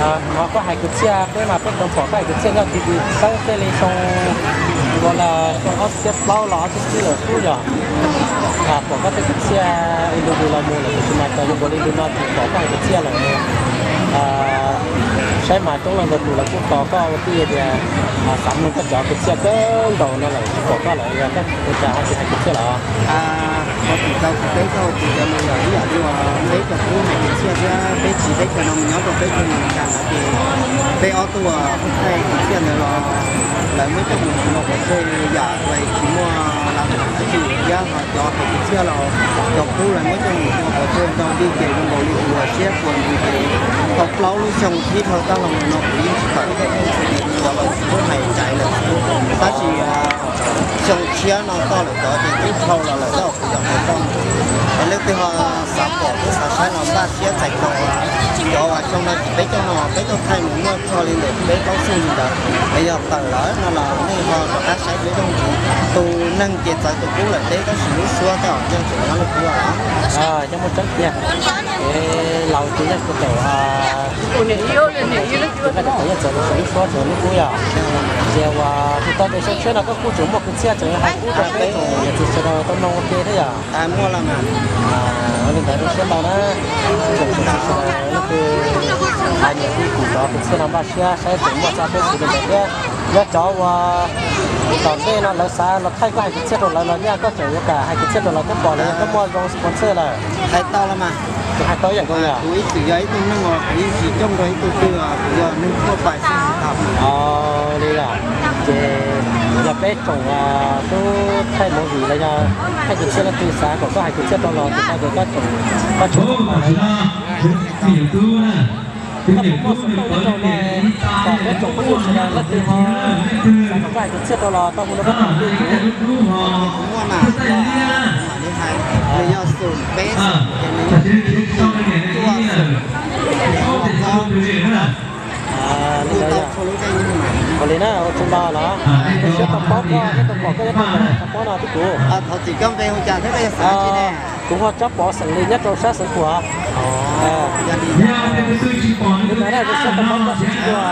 Hnov koj hais kwv txhiaj, peb mas peb tau pom koj hais kwv txhiaj nyob ti ti tawb tej li xyoo, ua li xyoo ob txhiab plaub los ob txhiab tsib lawm xwb yog. Pom koj tej kwv txhiaj ib ntu zus los mus lawm, tiam sis mas cov zoo nkaus li ntu no tsis pom koj hais kwv txhiaj lawm. Saib mas coob leej ntau tus lawv kuj tos koj ua tij tias, xav mloog koj cov kwv txhiaj kawg nkaus no lawm tsis pom koj lawm, yog koj ua cas ho tsis hais kwv txhiaj lawm? Qhov txim tau kuv teb koj ua txiv cov me nyuam ib yam li uas peb cov tub hais kwv txiaj thiab peb txiv peb cov no mus nyob rau peb cov me nyuam cas ntawd ces peb ob tug uas pheej thaij kwv txiaj ntawd los lawv muab coj mus ua pov tseg yam uas tsis muaj lam tham dab tsi thiab ho cov hais kwv txiaj los cov qub lawv muab coj mus ua pov tseg ntau li ces zoo nkaus li kuv siab puas ntsws ces tau plaub lub xyoo thib dhau tag los no kuv yeej tsis tawm tej phooj ywg li uas lawv tsis muab hais caiv lawm xwb. Tab sis xyoo tshiab no toj lawm tod ces twb dhau los lawm tab kuv yog hais toj. Es leej twg ho xav pom thiab xav saib los npaj siab txais tos cov uas xyoo no tsis peb caug no peb tuaj thaij mus muaj txog li ntawm peb plaub xuj li ntawd. Es yog tawm lawm no los nej ho rov qab saib peb yooj yim. Tus neeg ces txawv tus qub lawm deb tab sis lub suab tej os yeej tseem nyob li qub os. Yog muaj tseeb tiag. Es laus ces yeej txawv, txawv lub suab txawv lub qub yog. Ces uas tus tau tias xyoo tshiab no koj kuj tseem muaj kwv txhiaj tseem hais pub rau peb tsoom niam txiv sawv daws tau mloog ua ke thiab yog. Muaj los mas. Ua li ntawd zoo siab ntau na. Tsoom niam txiv sawv daws leej twg hais niam tij kuv cov kwv txhiaj no npaj siab saib tseem muaj txog peb xwm li ntawd thiab. Yog cov uas tom ntej no lawv xav los thaij koj hais kwv txhiaj rau lawv los nyaj koj tseem yuav kam hais kwv txhiaj rau lawv thiab pom lawv yog koj muaj zoo sponsor lawm. Hais tau los mas. Tseem hais tau ib yam nkaus yog. Kuv ib txwm yog ib tug neeg uas kuv yeej tsis coj nrog ib tug twg os, kuv yog neegทั่วไปxwb. Li os. Ces yog peb tsoom tub thaij movie los yog thaij kwv txhiaj leej twg xav kom koj hais kwv txhiaj rau los ces tau ces koj tseem, koj tseem pom lawv. Koj puas muaj xov tooj nyob rau no, kom peb tsoom phooj ywg sawv daws leej twg ho xav kom koj hais kwv txhiaj rau los tau hu rau koj tus twg kuv. Kuv muaj mas, nws yog xum peb xum ces nws yog tuaj xum. Ua li na, ua tsis los los, siab tau paub koj thiab tau pom koj nyob rau ntawm tshav pob no twb kuv. Thov txim koj npe hu cas thiab koj yog xeem dab tsi ne? Kuv hu ua Tsab Pov xeem Lis nyob rau sab Xeev Khuam. Li ntawd na, zoo siab tau paub koj sib ntsib dua.